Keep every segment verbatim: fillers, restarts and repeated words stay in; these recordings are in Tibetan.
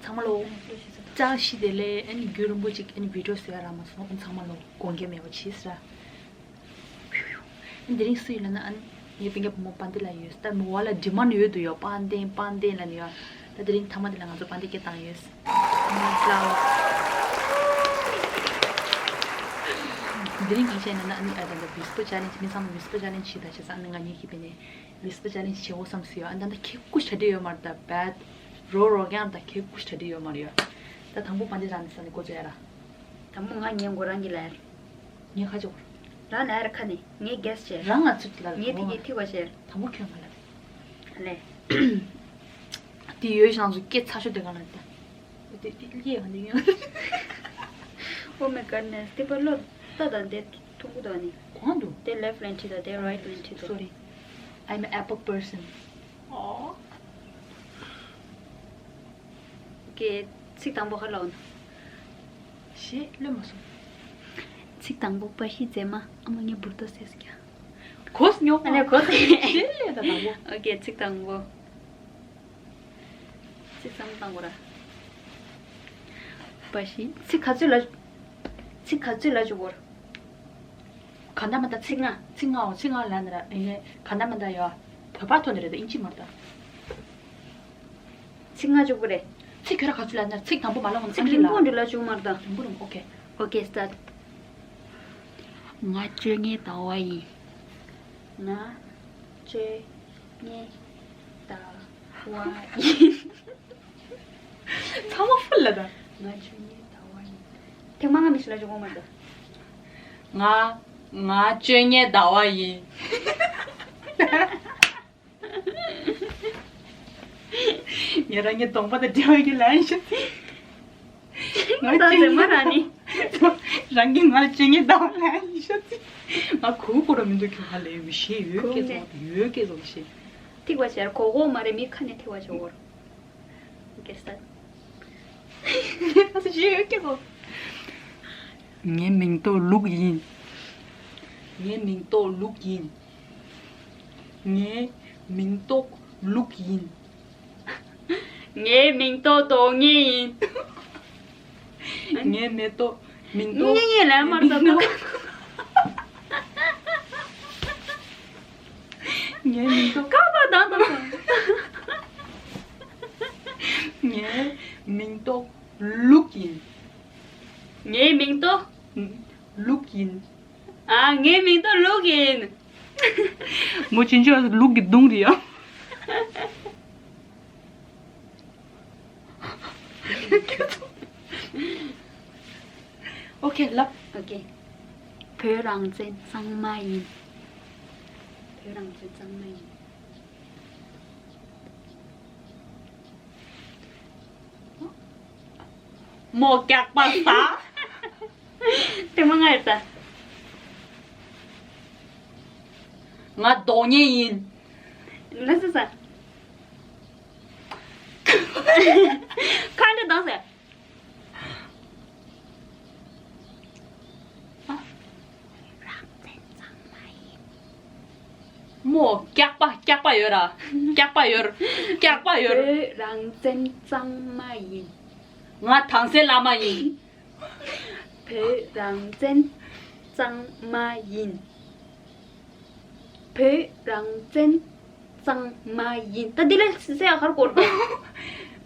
ཚང་མ་ལོ། ཅག་ཤི་དེ་ལས་ཨ་ནི་རྒྱུན་རིང་པོ་ཅིག་ཨ་ནི་བི་ཌིའོ་བཟོ་ཡ་རག་མ་སོང་། ཨ་ནི་ཚང་མ་ལོ་དགོངས་འགལ་མེད་པ་བྱས་ཟེར། ཨ་ནི་དེ་རིང་སུ་ཡིན་ལབ་ན་ཨ་ནི་ངའི་སྤུན་ཀྱག་བུ་མོ་པཱན་ཏི་ལགས་ཡོད། ད་མོ་བ་ལ་ཌི་མཱན་ཌ་ཡོད་འདུག་ཡོད། པཱན་ཏི་པཱན་ཏི་ལབ་ནས་ཡོད། ད་དེ་རིང་མཐའ་མ་དེ་ལ་ང་ཚོ་པཱན་ཏི་སྐད་བཏང་ཡོད། དེ་རིང་ག་རེ་བྱས་ན་ཨ་ནི་ཨ་ད་ད་ཝི་སི་པར་ཅེ་ལེན་ཇི། མི་ཚང་མ་ཝི་སི་པར་ཅེ་ལེན་ཇི་བྱེད་ད་བྱས་ཙང་ཨ་ནི་ང་གཉིས་ཀྱིས་དཔེ་ནས་ཝི་སི་པར་ཅེ་ལེན་ཇི་བྱེད་འོ་བསམ་སྲིད་ཡོད། ཨ་ད་ད་ཁེ་ཀུ་ཤ་འདྲི་ཡོད་མ་རེད། ད་བད་རོ་རོ་ཀྱང་ད་ཁེ་ཀུ་ཤ་འདྲི་ཡོད་མ་རེད་ཡ། ད་དང་པོ་པཱན་ཏི་རང་ནས་ས་ནས་འགོ་བཙུགས་ཡ་ར། དང་པོ་ང་ངའི་མགོ་རང་གིས་ལ་ཡ་ར། ངས་ཁ་ཅོག་རང་ལ་ཡ་ར་ཁ་ནས་ངས་གེ་སི་བྱས། རང་ང་ཚུགས་ལ་ངས་ཕི་ངས་ཐིག་པ་བྱས། དང་པོ་ཁྱོད་ང་ལ། ལས། དེ་ཡོད་ཤང་སུ་སྐད་ཚ་ཤོས་དེ་ག་ལ་ད། དེ་དེ་ལིའི་ཧ་ནི་ཡོད། Oh my goodness. དེ་པར་ལོ་ལྟ་དང་དེ་ཐུང་གུ་དང་ནི། གོང་དུ། དེ་ལེཕ་ལན་ཁྲིད་དང་དེ་རའིཊ་ལན་ཁྲིད་དང་། Sorry. I'm an apple person. Oh. Okay. ཚིག་དང་པོ་ཧ་ལོ་ན། ཞེས་ལོས་མ་སོང་། ཚིག་དང་པོ་པ་ཤི་མཛེས་མ། ཨ་མ་ངས་འབུར་ཏོ་ཟས་ཀྱང་། གོས་ཉོ་ཨ་ནི་གོས་ཞེས་ལས་ད་དང་པོ། Okay. ཚིག་དང་པོ། ཚིག་བསམ་བཏང་དགོས་ར། པ་ཤི། ཚིག་ག་ཚོད་ལ། ཚིག་ག་ཚོད་ལ་འཇུག་དགོས་ར། ག་འདྲ་མ་འདྲ་ཚིག་ལྔ། ཚིག་ལྔའོ། ཚིག་ལྔ་ལ་ནི་ར་ཨེ་ནས་ག་འདྲ་མ་འདྲ་ཡོད། བོད་པ་ཐོག་ནས་རེད་ད་ཨིན་ཇི་མ་རེད་ད། ཚིག་ལྔ་འཇུག་དགོས་རེད། ཚིག་ཁྱོད་ར་ག་ཚོད་ལ་ནི་ར་ཚིག་དང་པོ་མ་ལ་འོང་ཚིག་ཚིག་རིང་པོ་ལ་འདྲ་ལ་འཇུག་མ་རེད་ད། རིང་པོ་རིང་པོ། Okay. Okay. Start. ང་བཅོ་ལྔའི་ཟླ་བ་ཡིན། ང་བཅོ་ལྔའི་ཟླ་བ་ཡིན། ཚང་མ་ཕུལ་ལ་ད། ང་བཅོ་ལྔའི་ཟླ་བ་ཡིན། ཐེངས་མ་ལྔ་མི་ཞིག་ལ་འཇུག་གོ་མ་ད། ང་ང་བཅོ་ལྔའི་ཟླ་བ་ཡིན། ངས་རང་ཉིད་གདོང་པ་དང་འབྲེལ་བའི་གི་ལན་ཞུ། ང་ད་ཟེར་མ་ར་ནི། རང་གིས་ང་ལ་བཅོ་ལྔའི་ཟླ་བ་ལན་ཞུ། ང་གུ་གུ་ར་མི་འདུག་ཁྱོད་ཧ་ལས་མི་ཤེས་ཡོད་སྐད་ཚོགས་ཡོད་སྐད་ཚོགས་ཤེས། ཐིག་པ་བྱས་གོ་གོ་མ་རེད་མི་ཁ་ནས་ཐིག་པ་བྱས་འོར། Okay, start. ངའི་མིང་ཏོག་ལུག་ཡིན། ངའི་མིང་ཏོག་ལུག་ཡིན། ངའི་མིང་ཏོག་ལུག་ཡིན། ངའི་མིང་ཏོག་རྡོག་ངེ་ཡིན། ངའི་མེ་ཏོག་མིང་ཏོག་ངེ་ངེ་ལ་མར་ཏོག་ཏོག་ངའི་མིང་ཏོག་ཀ་པ་དང་དང་། ངའི་མིང་ཏོག་ལུག་ཡིན། ངའི་མིང་ཏོག་ལུག་ཡིན། ཨ། ངའི་མིང་ཏོག་ལུག་ཡིན། མོ་ཅིན་ཅོ་ལུག་གི་གདུང་རེད་ཡ། Okay, ལབ། Okay. བོད་རང་བཙན་གཙང་མ་ཡིན། བོད་རང་བཙན་གཙང་མ་ཡིན། མོ་སྐྱག་པ་ཟ། དེ་མ་ང་ཡོད་ད། ང་རྡོག་ངེ་ཡིན། ལ་ས་ས། ཁ་འདྲ་དང་ཟེར། མོ་སྐྱག་པ་སྐྱག་པ་ཡོད་ར། སྐྱག་པ་ཡོད། སྐྱག་པ་ཡོད། བོད་རང་བཙན་གཙང་མ་ཡིན། ང་དྭངས་གསལ་ལྷ་མ་ཡིན། བོད་རང་བཙན་གཙང་མ་ཡིན། བོད་རང་བཙན་གཙང་མ་ཡིན། ད་འདི་ལས་ཟེར་ཡ་གར་གོ་ར།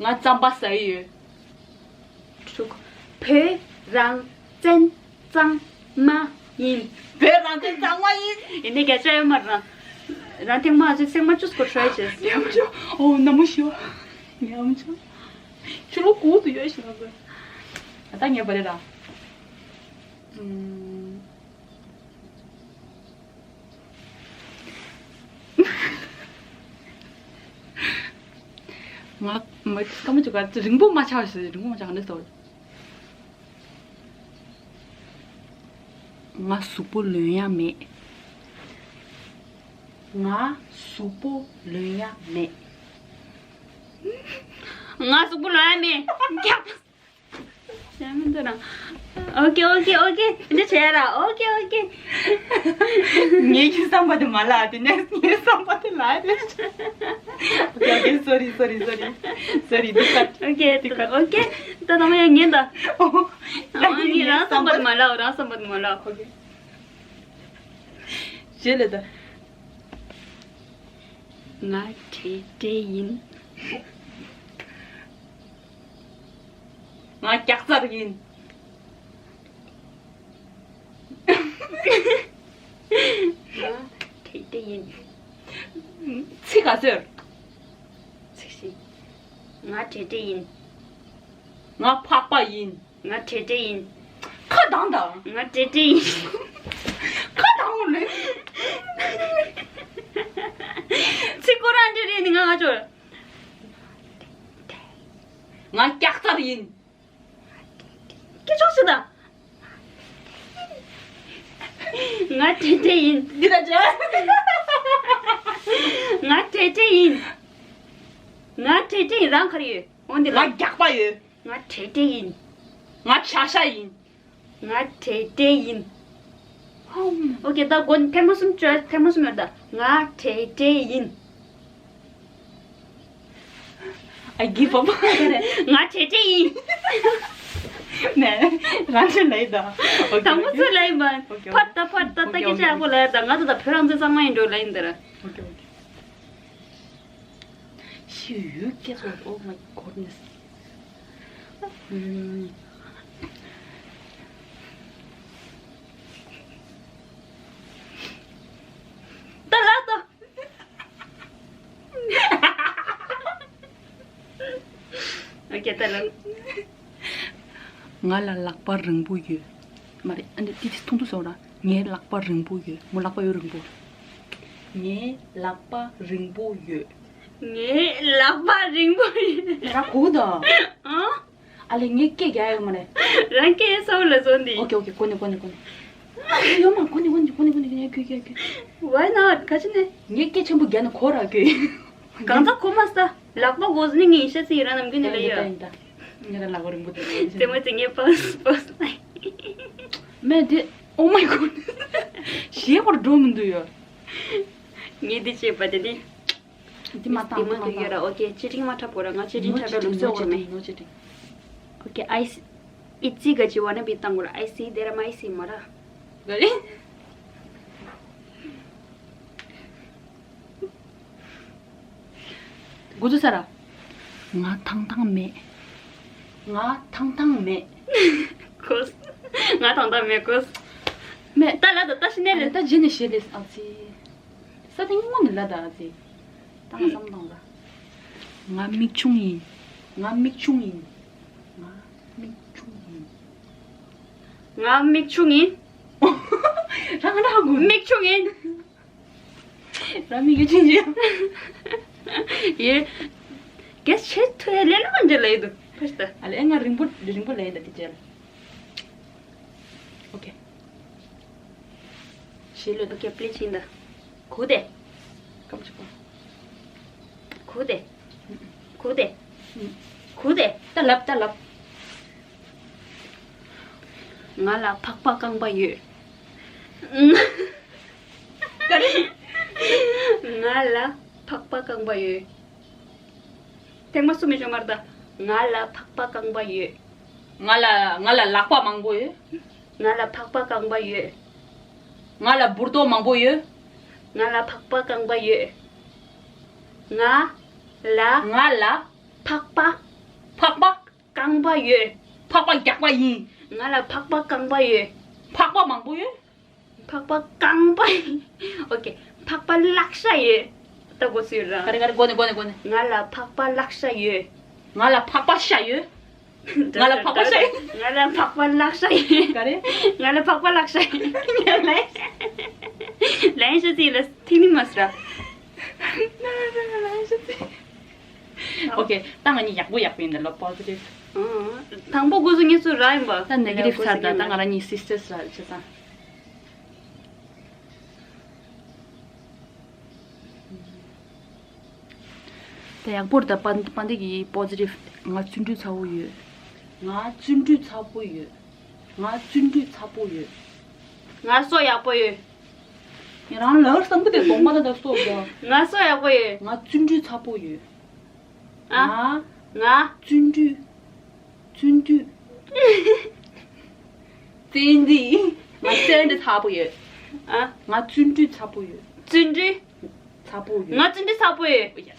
ང་རྩམ་པ་ཟ་ཡི་ཡོད། བོད་རང་བཙན་གཙང་མ་ཡིན། བོད་རང་བཙན་གཙང་མ་ཡིན། ཡིན་ནའི་སྐད་ཆ་ཡོད་མ་རེད། རང་ཐེངས་མ་ཅིག་སེམས་མ་བཅུག་གོ་ཧྲའི་བྱས། ཉམ་ཆུང་། ཨོ་ན་མོ་ཤི་བ། ཉམ་ཆུང་། ཆུ་ལོག་གུ་དུ་ཡོད་ཤི་ང་ཚོ། ད་ངས་བ་རེད་ར། ང་མ་སྐར་མ་བཅུ་ག་རིང་པོ་མ་ཆགས་ཤིག་རིང་པོ་མ་ཆགས་ནས་སོ། ང་གཟུགས་པོ་ལོན་ཡ་མེད། ང་གཟུགས་པོ་ལོན་ཡ་མེད། ང་གཟུགས་པོ་ལོན་ཡ་མེད། ཡང་མི་འདུག་རང་། ཨོ་ཀེ་ཨོ་ཀེ་ཨོ་ཀེ། འདི་བྱས་ར། ཨོ་ཀེ་ཨོ་ཀེ། ངའི་བསམ་པ་དེ་མ་ལགས། དེ་ནས་ངའི་བསམ་པ་དེ་ལགས་རེད། ཨོ་ཀེ་ཨོ་ཀེ། སོ་རི་སོ་རི་སོ་རི་སོ་རི། འདི་ཀ་ཨོ་ཀེ་འདི་ཀ་ཨོ་ཀེ། ད་དང་མ་ཡང་ཉན་ད། ཨོ། ཨ་ངའི་རང་བསམ་པ་དེ་མ་ལགས། རང་བསམ་པ་དེ་མ་ལགས། ཨོ་ཀེ། བྱེད་ལེ་ད། ང་བྲེལ་བྲེལ་ཡིན། ང་སྐྱག་རྫར་ཡིན། ང་བྲེལ་བྲེལ་ཡིན། ཚིག་ག་ཟེར། ཚིག་ཞིག་ང་བྲེལ་བྲེལ་ཡིན། ང་ཕག་པ་ཡིན། ང་བྲེལ་བྲེལ་ཡིན། ཁ་གདངས་དང་། ང་བྲེལ་བྲེལ་ཡིན། ཁ་གདངས་ལེ། ཚིག་ཁོ་རང་འདྲ་རེད་ནི་ང་ང་ཅོ། ང་སྐྱག་རྫར་ཡིན། སྐད་ཆོག་ཞིག་དང་། ང་བྲེལ་བྲེལ་ཡིན། འདི་ལ་བྱ། ང་བྲེལ་བྲེལ་ཡིན། ང་བྲེལ་བྲེལ་ཡིན། རང་ག་རེ་ཡོད། འོ་འདི་ལ། ང་རྒྱགས་པ་ཡོད། ང་བྲེལ་བྲེལ་ཡིན། ང་བྱ་ཤ་ཡིན། ང་བྲེལ་བྲེལ་ཡིན། ཧམ། ཨོ་ཀེ། ད་མགོ་ཐེངས་མ་གསུམ་བརྗོད། ཐེངས་མ་གསུམ་ཡོད་ད། ང་བྲེལ་བྲེལ་ཡིན། I give up. ང་བྲེལ་བྲེལ་ཡིན། ནས་རང་ཚོས་ལབ་ཡིན་ད། ཨོ་ཀེ། དང་པོ་ཚོས་ལབ་ཡིན་པ། ཨོ་ཀེ། ཕར་ད་ཕར་ད་ད་ཨོ་ཀེ། སྐད་ཆ་ཡག་པོ་ལབ་ཡ་ད། ང་ཚོ་ད་བོད་རང་བཙན་གཙང་མ་ཡིན་འགྲོ་ལབ་ཡིན་ད་ར། ཨོ་ཀེ་ཨོ་ཀེ། ཤི་ཡོད་སྐད་ཚོ། Oh my goodness. ད་ལ་ད། ཨོ་ཀེ། ད་ལ། ང་ལ་ལག་པ་རིང་པོ་ཡོད། མ་རེད། ཨ་འདི་ཏི་ཏི་ཐུང་ཐུང་ཟེར་བ་ར། ངའི་ལག་པ་རིང་པོ་ཡོད། མོ་ལག་པ་ཡོད་རིང་པོ། ངའི་ལག་པ་རིང་པོ་ཡོད། ངའི་ལག་པ་རིང་པོ་ཡོད། ང་གོ་ད། ཨ། ཨ་ལེ་ངའི་སྐད་རྒྱག་ཡོད་མ་རེད། རང་སྐད་གསལ་པོ་ལ་བཟོ་འདི། ཨོ་ཀེ་ཨོ་ཀེ། གོ་ནི་གོ་ནི་གོ་ནི། ཡོད་མ། གོ་ནི་གོ་ནི་གོ་ནི་གོ་ནི། ཡ་ཁྱོད་ཁྱོད་ཁྱོད། Why not? ག་ཅི་ནས། ངའི་སྐད་ཆེན་པོ་རྒྱག་ནི་གོ་ར་ཁྱོད། གང་ཚ་གོ་མ་ས། ལག་པ་གོ་ཟ་ནི་ངའི་ཤ་ཚི་ཡི་ར་ནམ་རྒྱུན་ནི་ལ་ཡ། ཡིན་ད་ཡིན་ད། ངའི་ར་ལག་པ་རིང་པོ་དེ་ལ་ཡིན། ཙེ་མོ་ཙེ་ངའི་པོས་པོས། མེད་དེ། Oh my god. ཞེ་བར་འགྲོ་མི་འདུག་ཡོད། ངས་འདི་བྱས་པ་དེ་ནི། འདི་མ་བཏང་། འདི་མ་འདི་མ་ཐུག་ཡོད་ར། བཏང་། ཨོ་ཀེ། ཅི་ཊིང་མ་འཁྲབ་དགོས་ར། ང་ཅི་ཊིང་འཁྲབ་པའི་ལུགས་སྲོལ་ཡོད་མེད། ནོ་ཅི་ཊིང་། ཨོ་ཀེ། I see. ཨི་ཙི་ག་ཅི་ཝ་ན་བི་བཏང་དགོས་ར། I see there am I see མ་ར། ག་རེ། འགོ་ཚུགས་ས་ར། ང་ཐང་ཐང་མེད། ང་ཐང་ཐང་མེད། གོས། ང་ཐང་ཐང་མེད་གོས། མེད། ད་ལ་ད་ད་ཤི་ནས་རེད། ད་རྗེས་ནས་ཞེས་ལས་ཨ་ཙི། ས་སྟེང་སྔོན་ནས་ལ་ད་ཨ་ཙི། ད་ང་བསམ་བཏང་ལ། ང་མིག་ཆུང་ཡིན། ང་མིག་ཆུང་ཡིན། ང་མིག་ཆུང་ཡིན། ང་མིག་ཆུང་ཡིན། རང་རང་གོ། མིག་ཆུང་ཡིན། རང་མིག་ཆུང་ཡིན། ཡེ། གལ་ཆེ་ཐུ་ཡ་ལེ་ལ་མ་འདྲ་ལ་ཡི་དུ། ཕ་ཤི་ད། ཨ་ལེ་ཨེ་ང་རིང་པོ་རིང་པོ་ལ་ཡི་ད་དེ་རྗེས་ལ། ཨོ་ཀེ། ཞེས་ལོས། ཨོ་ཀེ། པི་ལི་ཛི་ཡིན་ད། གུ་དེ། ཀམ་ཆུ་པ། གུ་དེ། གུ་དེ། གུ་དེ། ད་ལབ་ད་ལབ། ང་ལ་ཕག་པ་རྐང་པ་ཡོད། ག་རེ། ང་ལ་ཕག་པ་རྐང་པ་ཡོད། ཐེངས་མ་གསུམ་མི་ཤོ་མར་ད། ང་ལ་ཕག་པ་རྐང་པ་ཡོད། ང་ལ་ང་ལ་ལག་པ་མང་པོ་ཡོད། ང་ལ་ཕག་པ་རྐང་པ་ཡོད། ང་ལ་འབུར་ཏོག་མང་པོ་ཡོད། ང་ལ་ཕག་པ་རྐང་པ་ཡོད། ང་ལ། ང་ལ། ཕག་པ། ཕག་པ། རྐང་པ་ཡོད། ཕག་པ་རྒྱགས་པ་ཡིན། ང་ལ་ཕག་པ་རྐང་པ་ཡོད། ཕག་པ་མང་པོ་ཡོད། ཕག་པ་རྐང་པ་ཡོད། ཨོ་ཀེ། ཕག་པ་ལག་ཤ་ཡོད། ད་གོ་སུ་ཡོད་ར། ག་རེ་ག་རེ། གོ་ནི་གོ་ནི་གོ་ནི། ང་ལ་ཕག་པ་ལག་ཤ་ཡོད། ང་ལ་ཕག་པ་ཤ་ཡོད། ང་ལ་ཕག་པ་ཤ་ཡོད། ང་ལ་ཕག་པ་ལག་ཤ་ཡོད། ག་རེ། ང་ལ་ཕག་པ་ལག་ཤ་ཡོད། ལན་ཤ་ཚི་ལ་ཐིག་ནི་མ་སི་ར། ལན་ཤ་ཚི། ཨོ་ཀེ། ད་ང་གཉིས་ཡག་པོ་ཡག་པོ་ཡིན་ད་ལོ། པོ་ཟི་ཊིབ། ཨང་། དང་པོ་གོ་སོང་ངེད་ཚོ་ར་ཡིན་པ། ད་ནེ་གེ་ཊིབ་ཚར་ད། ད་ང་རང་གཉིས་སིས་ཊར་སི་ར་བྱེད་ཙང་། ད་ཡག་པོ་རེད་ད། པ་པ་འདི་གི་པོ་ཟི་ཊིབ། ང་བརྩོན་འགྲུས་ཚ་བོ་ཡོད། ང་བརྩོན་འགྲུས་ཚ་པོ་ཡོད། ང་བརྩོན་འགྲུས་ཚ་པོ་ཡོད། ང་སོ་ཡག་པོ་ཡོད། ངས་རང་ལ་བསམ་གི་དེ་གདོང་པ་ད་ད་སོ་ཡོད། ང་སོ་ཡག་པོ་ཡོད། ང་བརྩོན་འགྲུས་ཚ་པོ་ཡོད། ཨ། ང་། ང་། བརྩོན་འགྲུས། བརྩོན་འགྲུས། བརྩོན་འགྲུས། ང་བརྩོན་འགྲུས་ཚ་པོ་ཡོད། ཨ། ང་བརྩོན་འགྲུས་ཚ་པོ་ཡོད། བརྩོན་འགྲུས། ཚ་པོ་ཡོད། ང་བརྩོན་འགྲུས་ཚ་པོ་ཡོད།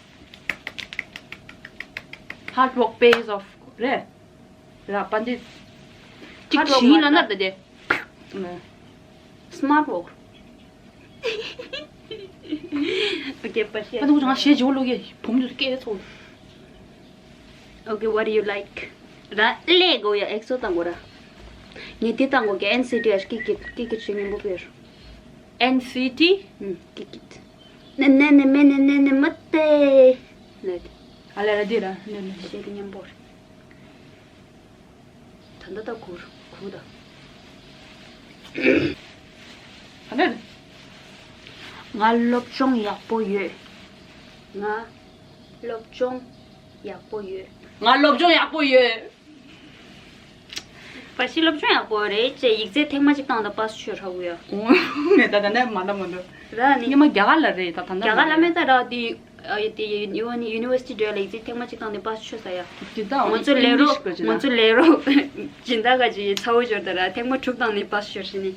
Hard work pays off རེད། ར་པ་འདི། གཅིག་ཞིག་ལ་ནར་ད་དེ། Smart work. Okay, པ་ཤེས། ཨ་ནི་ང་ཞེས་ཇོ་ལོ་གེ་བུམ་དུ་སྐད་ཚོ། Okay, what do you like? ར་ལེ་གོ་ཡ་ཨེག་སོ་དང་གོ་ར། ངས་དེ་དང་གོ་གེ་ཨེན་སི་ཊི་ཨེ་ཀི་ཀི་ཀི་ཀི་ཆེ་ཉན་པོ་པེར། ཨེན་སི་ཊི། ཀི་ཀི། ནེ་ནེ་ནེ་མེ་ནེ་ནེ་ནེ་མ་ཏེ། ནེ། ཨ་ལ་ར་དེ་ར་ནེ་ནེ། ཤེས་ཉན་པོ་ར། ད་ལྟ་ད་གུར་གུར་ད། ད་ལྟ། ང་སློབ་སྦྱོང་ཡག་པོ་ཡོད། ང་སློབ་སྦྱོང་ཡག་པོ་ཡོད། ང་སློབ་སྦྱོང་ཡག་པོ་ཡོད། པ་ཤི་སློབ་སྦྱོང་ཡག་པོ་རེད་ཅེས་ཡིག་ཚད་ཐེངས་མ་གཅིག་བཏང་དང་པ་སུ་ཆོས་ཧྲ་གུ་ཡ། ངས་ད་ད་ནས་མ་ལ་མ་འདུག་ར་ནི། ངས་མ་རྒྱ་གར་ལ་རེད་ད་ད་ན། རྒྱ་གར་ལ་མེད་ད་ར་དེ། ཨ་ཡི་དེ་ཡི་ཡུ་ནི་ཡུ་ནི་ཝར་སི་ཊི་འགྲོ་ལ་ཡིག་ཚད་ཐེངས་མ་གཅིག་བཏང་ནས་པ་སུ་ཆོས་ས་ཡ། དེ་ད་ང་ཚོ་ལས་རོགས་English དགོས་ཅེ་ང་ཚོ་ལས་རོགས་སྦྱིན་བདག་ག་ཅི་ཚ་བོ་འབྱོར་ད་ར་ཐེངས་མ་དྲུག་བཏང་ནས་པ་སུ་ཆོས་ཤི་ནི།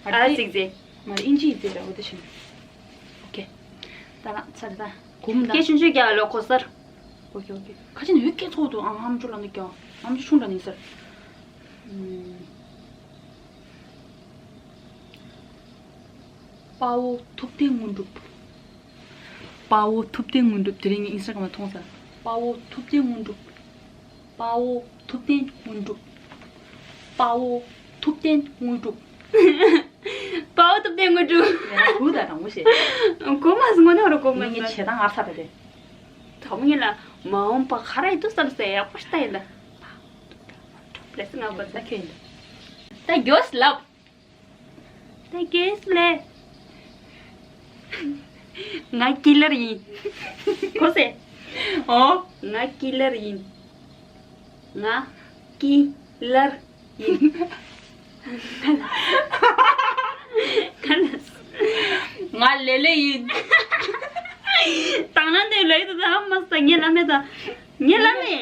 ཨ་ཨ་ཙིག་ཙེ། ང་ཨིན་ཇི་ཡིག་ཚད་ར་འོ་དེ་ཤི་ནི། ཨོ་ཁེ། ད་རང་ཚར་ད། གོམ་ད། སྐད་ཆུང་ཆུང་རྒྱག་ལོ་གོ་སར། ཨོ་ཁེ་ཨོ་ཁེ། ཁ་ཆེ་ནས་ཡོད་སྐད་ཚོགས་འདུག་ཨང་ཧམ་ཆུ་ལ་ནི་ཀྱང་ཧམ་ཆུ་ཆུང་འདྲ་ནི་སར། ཨུམ། དཔའ་བོ་ཐུབ་བསྟན་དངོས་གྲུབ། དཔའ་བོ་ཐུབ་བསྟན་དངོས་གྲུབ་དེ་རིང་ངས་ཨིན་སི་ཊ་གྷ་རམ་ལ་མཐོང་ས། དཔའ་བོ་ཐུབ་བསྟན་དངོས་གྲུབ། དཔའ་བོ་ཐུབ་བསྟན་དངོས་གྲུབ། དཔའ་བོ་ཐུབ་བསྟན་དངོས་གྲུབ། དཔའ་བོ་ཐུབ་བསྟན་དངོས་གྲུབ། ཡ་གུ་ད་དྲང་མོ་བྱེད། གོ་མ་སོང་ངོ་ནོར་གོ་མ་ངས་ངས་སོང་། བྱེད་སྟངས་ངར་ཚ་རེད་དེ། དྲང་མོ་ངས་ལ་མ་འོངས་པ་ག་རེ་ཡིན་འདུག་བསམ་སེ་ཡག་པོ་ཞིག་ལྟ་ཡིན་ད། ལས་སེ་ང་པ་ད་ཁྱོད་ཡིན་ད། ད་གྱོས་ལབ། ད་གྱོས་ལེ། ང་ཀི་ལར་ཡིན། གོ་སེ། ཨོ། ང་ཀི་ལར་ཡིན། ང་ཀི་ལར་ཡིན། ང་ལེ་ལེ་ཡིན། དང་ན་དེ་ལེ་དུ་ད་ཧམ་མ་སྟ་ངེ་ལ་མེ་ད། ངེ་ལ་མེ།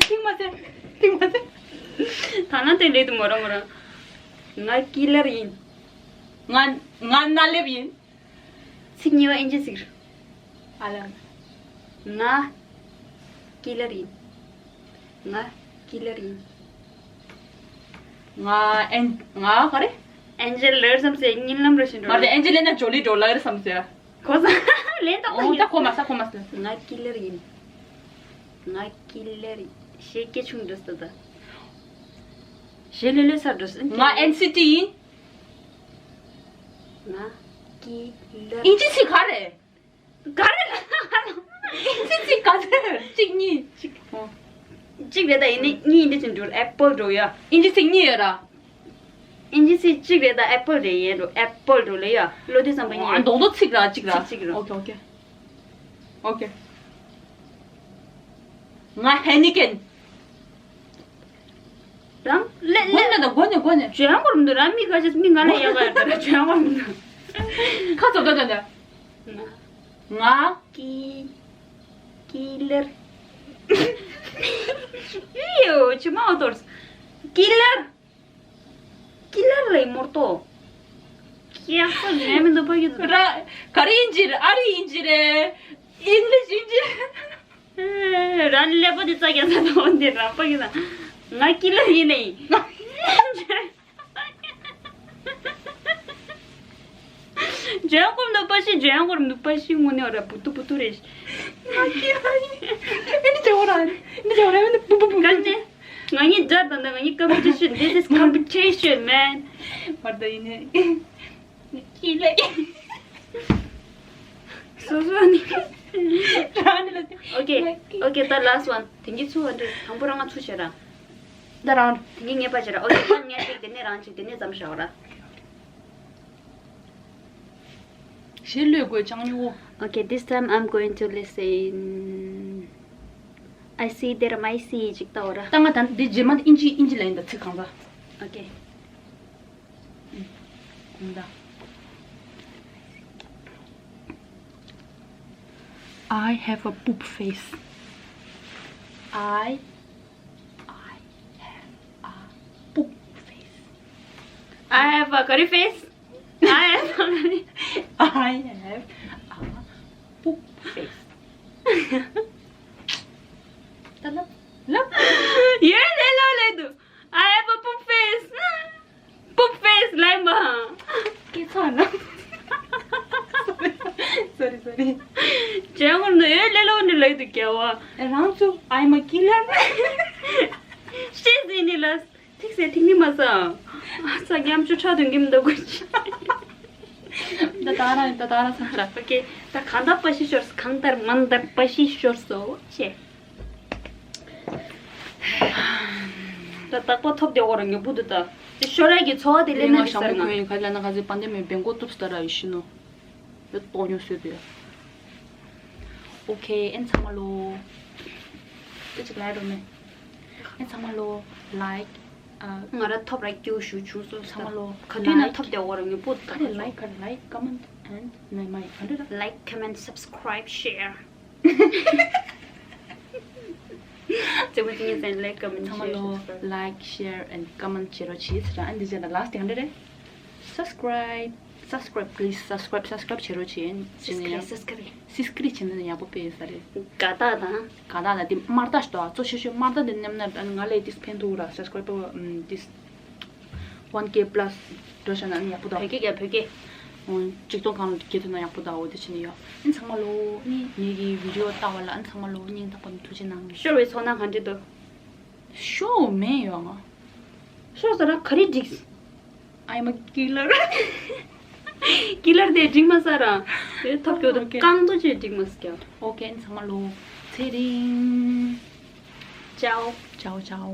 ཐིག་མ་ཚེ། ཐིག་མ་ཚེ། དང་ན་དེ་ལེ་དུ་མོ་ར་མོ་ར། ང་ཀི་ལར་ཡིན། ང་ང་ན་ལེབ་ཡིན། ཚིག་གཉིས་པ་ཨིན་ཇི་ཚིག་རེད། ཨ་ལ། ང་ཀི་ལར་ཡིན། ང་ཀི་ལར་ཡིན། ང་ཨེན་ང་ག་རེ། ཨན་ཇེ་ལར་བསམ་སེ་གཉིད་ལམ་ར་བཞིན་མ་འགྲོ་རེད་ཨན་ཇེ་ལེ་ན་ཇོ་ལི་འགྲོ་ལར་བསམ་སེ། གོ་ས། ལན་ཏོག་ཨོ་ད་གོ་མ་ས་གོ་མ་ས། ང་ཀི་ལར་ཡིན། ང་ཀི་ལར་ཡིན། ཞེ་སྐད་ཆུང་འགྲོ་ས་ད། ཞེ་ལེ་ལེ་ས་འགྲོ་ས། ང་ཨེན་སི་ཊི་ཡིན། ང་ཀི་ལར། ཨིན་ཇི་ཚིག་ག་རེ། ག་རེ་ལ། ཨིན་ཇི་ཚིག་ག་རེ། གཅིག་གཉིས་གཅིག་ཨོ། གཅིག་རེད་ད་ཡིན་ནི་གཉིས་ཡིན་འདི་ཚིག་འགྲོ་ཨེ་པལ་འགྲོ་ཡ། ཨིན་ཇི་ཚིག་གཉིས་ཡོད་ར། ཨིན་ཇི་ཚིག་གཅིག་རེད་ད་ཨེ་པལ་རེད་ཡིན་འགྲོ་ཨེ་པལ་འགྲོ་ལེ་ཡ་བློ་དེ་བསམ་པ་ཨ་གཉིས། རྡོག་རྡོག་ཚིག་ར་གཅིག་ར། གཅིག་གཅིག་ར། ཨོ་ཁེ་ཨོ་ཁེ། ང་ཧེ་ནི་ཀེན། རང་ལེ་ལེ། སྒོ་ནས་ད་སྒོ་ནས་སྒོ་ནས། ཇོ་ཡང་གོར་མི་འདུག་རང་མི་ཁ་ཤས་མི་ང་ལ་ཡག་ག་ཡོད་ད་ར་ཇོ་ཡང་གོར་མི་འདུག་ཁ་ཚོ་ད་ད་ད། ང་། ང་། ཀི། ཀི་ལར། ཡོ་ཆི་མ་འོ་ཏོར། ཀི་ལར། ཀི་ལར་ལ་ཡི་མོར་ཏོ། ཀི་ཡག་པོ་ནས་མི་འདུག་ཕ་གི་འདུག་ར། ག་རེ་ཡིན་ཅི་རེད་ཨ་རི་ཡིན་ཅི་རེད། ཨིང་ལིཤ་ཡིན་ཅི་རེད། རང་ཀླད་པ་དེ་ཙག་རྒྱག་ས་དང་འོན་ཏེ་རང་པ་གི་ན། ང་ཀི་ལར་ཡིན་ནི་ཡིན། ཇོ་ཡང་གོར་མི་འདུག་པ་ཤི་ཇོ་ཡང་གོར་མི་འདུག་པ་ཤི་དངོས་གནས་ར་བུ་ཏུ་བུ་ཏུ་རེད། ང་ཀི་ལར་ཡིན། ཨེ་འདི་ཇོ་ར་ཨེ་འདི་ཇོ་ར་ཨེ་འདི་བུ་བུ་བུ། ག་ནས། ང་གཉིས་འདྲ་དང་འདྲ་ང་གཉིས་competition this is competition man། མར་ད་ཡིན་ནི། ཀི་ལེ། སོ་སོ་ནི། རང་ནི་ལ་དེ། Okay okay ད་last one དེང་གི་ཚུ་བ་འདྲེ་དང་པོ་རང་ང་ཚུ་བྱེད་ར། ད་རང་། དེང་གི་ངེས་པ་བྱེད་ར། Okay ད་ངས་གཅིག་དེ་ནས་རང་གཅིག་དེ་ནས་ཙམ་བྱ་བ་ར། ཞེས་ལོས་དགོས་ཅང་ཉོ། Okay this time I'm going to listen. I see there my see ཅིག་ལྟ་བ་ར། ད་ང་ད་འདི་རྗེས་མ་དེ་ཨིན་ཇི་ཨིན་ཇི་ལ་ཡིན་ད་ཚིག་གང་ཟ། Okay. ཨུམ། གོང་ད། I have a poop face. I I have a poop face. I have a curry face. I have a curry. I have a poop face. ད་ལབ་ལབ། ཡོད་ལེ་ལོ་ལེ་དུ། I have a poop face. Poop face ལབ་མ། སྐད་ཚོགས་ན། Sorry, sorry. ཇེ་ངོར་ནི་ཡོད་ལེ་ལོ་ནི་ལབ་དུ་རྒྱལ་བ། རང་ཚོ་I'm a killer. ཤེས་ཟིན་ནི་ལ། ཐིག་སེ་ཐིག་ནི་མ་ས། ཨ་ས་ཉམ་ཆུ་ཁྲག་དུ་འགིམ་འདུག་གོ་ཅི། ད་ད་ར་ད་ད་ར་ས་ར། Okay. ད་གང་ལྟར་པ་ཤི་ཤོར་སོ། གང་ལྟར་མང་ལྟར་པ་ཤི་ཤོར་སོ་ཅེ། ད་རྟག་པར་ཐོབ་བདེ་བོ་རང་ཉོ་བུ་དུ་ད། ཅི་ཤོར་ར་གི་ཚོ་བ་དེ་ལེན་ན་ཞང་མོ་ཟེར་ན། ཁོས་ག་ལ་ན་ག་ཟི་པན་དེ་མེ་བེང་གོ་ཏུབ་སྟ་ར་ཡི་ཤི་ནོ། ཡོད་ཏོ་ཉོ་སོས་དུ་ཡ། Okay. ཨེན་ཚང་མ་ལོ། དེ་ཅིག་ལ་རོ་མེ། ཨེན་ཚང་མ་ལོ། Like. ང་ར་ཐོབ་ར་སྐྱོ་ཤུ་ཆུ་སོ་ཚང་མ་ལོ། ག་དུས་ན་ཐོབ་བདེ་བོ་རང་ཉོ་བུ་དུ་ད། Like, like, comment and my my hundred. Like, comment, subscribe, share. ཚང་མ་ལོ། Like, share and comment བྱེད་རོགས་བྱེད་ཟེར། ཨ་འདི་ཟེར་ན་last དེ་ག་འདྲ་རེད། Subscribe. Subscribe, please. Subscribe, subscribe བྱེད་རོགས་བྱེད། བྱེད་ན་ཡང་། Subscribe. Subscribe བྱེད་ན་ཡག་པོ་དཔེ་ཡོད་ས་རེད། དགའ་རྟགས་དང་། དགའ་རྟགས་ལ་དེ་དམར་རྟགས་ཤིག་འདུག་ཨ། གཙོ་ཆེ་ཤོས་དམར་རྟགས་དེ་མཉམ་ན་ང་ལས་དེ་ཕན་ཐོགས་ར། Subscribe དེ། One K plus འགྲོ་བྱས་ན་ཡག་པོ་འདུག་བོད་སྐད་རྒྱབ་བོད་སྐད། ཨོ། ཆིག་སྟོང་སྒང་ལ་སྐྱེལ་ཐུབ་ན་ཡག་པོ་འདུག་འོ་དེ་བྱས་ནས་ཡོད། ཨ་ཚང་མ་ལོ། ངའི་གི་video ལྟ་བ་ལ་ཨ་ཚང་མ་ལོ་སྙིང་ཐག་པ་ནས་ཐུགས་རྗེ་གནང་། ཤོར་བའི་ཚོར་སྣང་ག་འདྲ་འདུག་ཤོར་མེད་ཡོད་ང་། ཤོར་ས་ར་ག་རེ་འགྲིག I'm a killer. Killer དེ་འགྲིག་མ་ས་ར། དེ་ཐོབ་སྐྱོ་དང་རྐང་ཐོ་ཅེས་འགྲིག་མ་ས་ཀྱང་། Okay. ཨ་ཚང་མ་ལོ། ཚེ་རིང་། Ciao. Ciao, ciao.